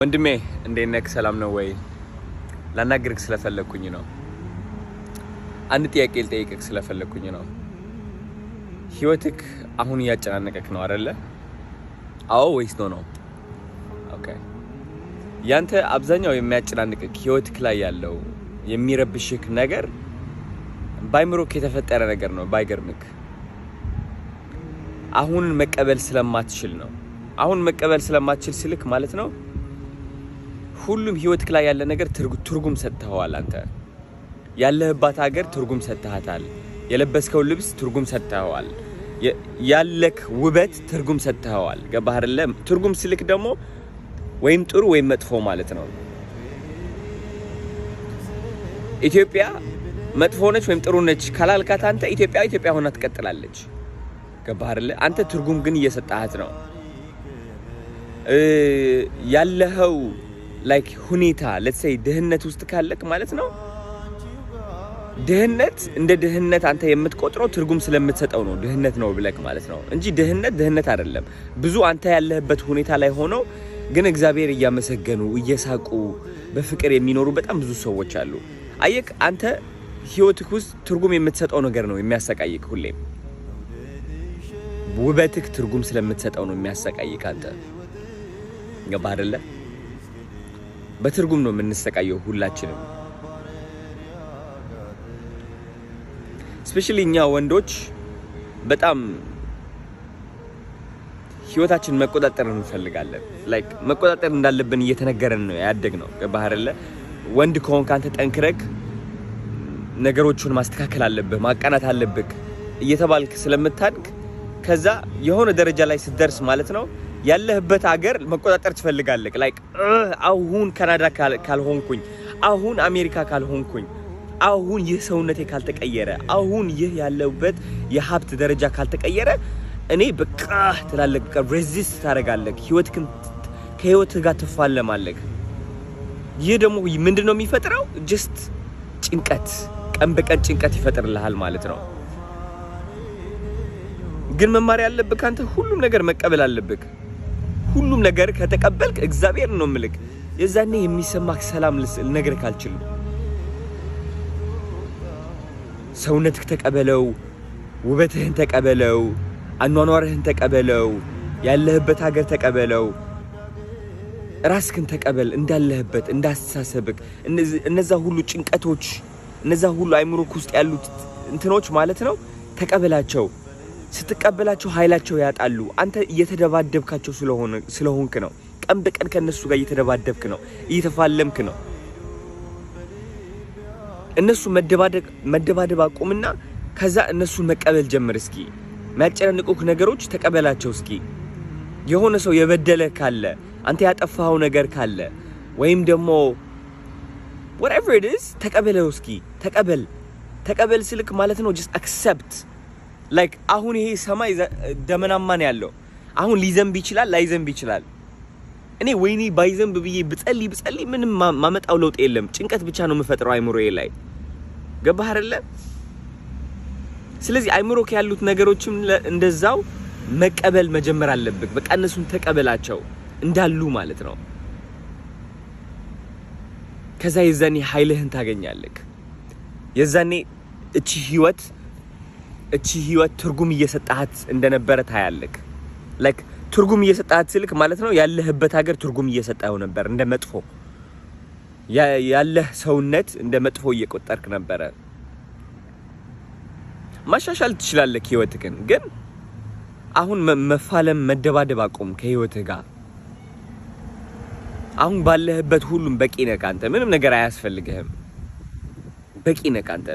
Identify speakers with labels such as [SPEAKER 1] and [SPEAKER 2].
[SPEAKER 1] ወንድሜ እንዴት ነህ? ሰላም ነው ወይ? ላናግርህ ስለፈለግኩኝ ነው። አንድ ጥያቄ ልጠይቅህ ስለፈለግኩኝ ነው። ህይወትክ አሁን እያጨናነቀክ ነው አይደለ? አዎ ወይስ no ነው? Okay። ያንተ አብዛኛው የሚያጨናንቅክ ህይወትክ ላይ ያለው የሚረብሽክ ነገር ባይምሮክ የተፈጠረ ነገር ነው። ባይገርምክ አሁንን መቀበል ስለማትችል ነው። አሁን መቀበል ስለማትችል ስልክ ማለት ነው ሁሉም ህይወትክ ላይ ያለ ነገር ትርጉም ሰጥተኸዋል። አንተ ያለህባት ሀገር ትርጉም ሰጥተሃታል። የለበስከው ልብስ ትርጉም ሰጥተኸዋል። ያለክ ውበት ትርጉም ሰጥተኸዋል። ገባህ አይደለ? ትርጉም ስልክ ደግሞ ወይም ጥሩ ወይም መጥፎ ማለት ነው። ኢትዮጵያ መጥፎ ነች ወይም ጥሩ ነች ካላልካት አንተ ኢትዮጵያ ኢትዮጵያ ሆና ትቀጥላለች። ገባህ አይደለ? አንተ ትርጉም ግን እየሰጣሃት ነው። ያለኸው like ሁኔታ፣ let's say ድህነት ውስጥ ካለክ ማለት ነው፣ ድህነት እንደ ድህነት አንተ የምትቆጥረው ትርጉም ስለምትሰጠው ነው ድህነት ነው ብለክ ማለት ነው እንጂ ድህነት ድህነት አይደለም። ብዙ አንተ ያለህበት ሁኔታ ላይ ሆነው ግን እግዚአብሔር እያመሰገኑ፣ እየሳቁ፣ በፍቅር የሚኖሩ በጣም ብዙ ሰዎች አሉ። አየክ፣ አንተ ህይወትህ ውስጥ ትርጉም የምትሰጠው ነገር ነው የሚያሰቃይክ ሁሌም። ውበትህ ትርጉም ስለምትሰጠው ነው የሚያሰቃይክ። አንተ ገባህ አይደለ? በትርጉም ነው የምንሰቃየው ሁላችንም። Especially እኛ ወንዶች በጣም ህይወታችን መቆጣጠር እንፈልጋለን። Like መቆጣጠር እንዳለብን እየተነገረን ነው ያደግነው። ገባህ አይደለ? ወንድ ከሆንክ አንተ ጠንክረክ ነገሮቹን ማስተካከል አለብህ፣ ማቃናት አለብህ እየተባልክ ስለምታድግ ከዛ የሆነ ደረጃ ላይ ስትደርስ ማለት ነው ያለህበት ሀገር መቆጣጠር ትፈልጋለህ። Like አሁን ካናዳ ካልሆንኩኝ፣ አሁን አሜሪካ ካልሆንኩኝ፣ አሁን ይህ ሰውነቴ ካልተቀየረ፣ አሁን ይህ ያለሁበት የሀብት ደረጃ ካልተቀየረ እኔ በቃ ትላለህ። በቃ resist ታደርጋለህ። ህይወትህን ከህይወትህ ጋር ትፋለማለህ። ይህ ደግሞ ምንድን ነው የሚፈጥረው? Just ጭንቀት፣ ቀን በቀን ጭንቀት ይፈጥርልሃል ማለት ነው። ግን መማር ያለብህ አንተ ሁሉም ነገር መቀበል አለብህ። ሁሉም ነገር ከተቀበልክ፣ እግዚአብሔር ነው ምልክ፣ የዛኔ የሚሰማህ ሰላም ልነግርህ አልችልም። ሰውነትህ ተቀበለው፣ ውበትህን ተቀበለው፣ አኗኗርህን ተቀበለው፣ ያለህበት ሀገር ተቀበለው፣ ራስህን ተቀበል እንዳለህበት፣ እንዳስተሳሰብክ። እነዛ ሁሉ ጭንቀቶች፣ እነዛ ሁሉ አይምሮክ ውስጥ ያሉት እንትኖች ማለት ነው ተቀበላቸው። ስትቀበላቸው ኃይላቸው ያጣሉ። አንተ እየተደባደብካቸው ስለሆንክ ነው። ቀን በቀን ከእነሱ ጋር እየተደባደብክ ነው፣ እየተፋለምክ ነው። እነሱ መደባደብ አቁምና ከዛ እነሱን መቀበል ጀምር። እስኪ የሚያጨናንቁህ ነገሮች ተቀበላቸው። እስኪ የሆነ ሰው የበደለ ካለ፣ አንተ ያጠፋኸው ነገር ካለ ወይም ደግሞ whatever it is ተቀበለው። እስኪ ተቀበል። ተቀበል ስልክ ማለት ነው just accept። Like አሁን ይሄ ሰማይ ደመናማ ነው ያለው። አሁን ሊዘንብ ይችላል፣ ላይዘንብ ይችላል። እኔ ወይኔ ባይዘንብ ብዬ ብጸልይ ብጸልይ ምንም ማመጣው ለውጥ የለም። ጭንቀት ብቻ ነው የምፈጥረው አይምሮዬ ላይ። ገባህ አይደለ? ስለዚህ አይምሮክ ያሉት ነገሮችም እንደዛው መቀበል መጀመር አለብህ። በቃ እነሱን ተቀበላቸው እንዳሉ ማለት ነው። ከዛ የዛኔ ኃይልህን ታገኛለህ። የዛኔ እቺ ህይወት ትርጉም እየሰጣሃት እንደነበረ ታያለህ። Like ትርጉም እየሰጣሃት ስልክ ማለት ነው ያለህበት ሀገር ትርጉም እየሰጠኸው ነበር እንደ መጥፎ፣ ያለህ ሰውነት እንደ መጥፎ እየቆጠርክ ነበረ። ማሻሻል ትችላለህ ህይወትህን፣ ግን አሁን መፋለም መደባደብ አቁም ከህይወትህ ጋር። አሁን ባለህበት ሁሉም በቂ ነህ አንተ። ምንም ነገር አያስፈልግህም። በቂ ነህ አንተ።